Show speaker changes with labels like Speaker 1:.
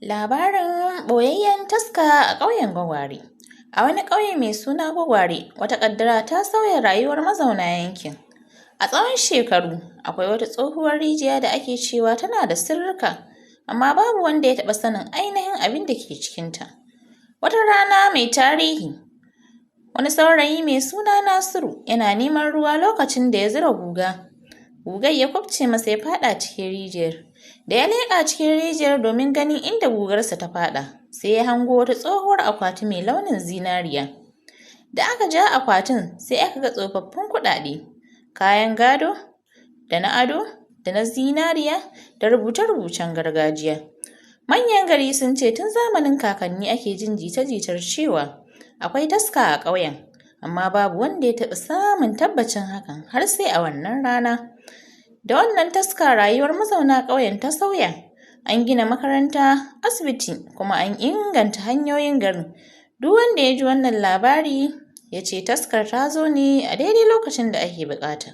Speaker 1: Labarin ɓoyayyen taska a ƙauyen Gwagware. A wani ƙauye mai suna Gwagware, wata ƙaddara ta sauya rayuwar mazauna yankin. A tsawon shekaru, akwai wata tsohuwar rijiya da ake cewa tana da sirrika, amma babu wanda ya taɓa sanin ainihin abin da ke cikinta. Wata rana mai tarihi, wani saurayi mai suna Nasiru yana neman ruwa lokacin da ya zura guga. Gugar ya kubce masa ya faɗa cikin rijiyar. Da ya leƙa cikin rijiyar domin ganin inda gugarsa ta faɗa, sai ya hango wata tsohuwar akwati mai launin zinariya. Da aka ja akwatin sai aka ga tsofaffin kuɗaɗe, kayan gado, da na ado, da na zinariya, da rubuce-rubucen gargajiya. Manyan gari sun ce tun zamanin kakanni ake jin jita-jitar cewa akwai taska a ƙauyen, amma babu wanda ya taɓa samun tabbacin hakan har sai a wannan rana. Da wannan taska rayuwar mazauna ƙauyen ta sauya. An gina makaranta, asibiti, kuma an inganta hanyoyin garin. Duk wanda ya ji wannan labari ya ce taskar ta zo ne a daidai lokacin da ake buƙata.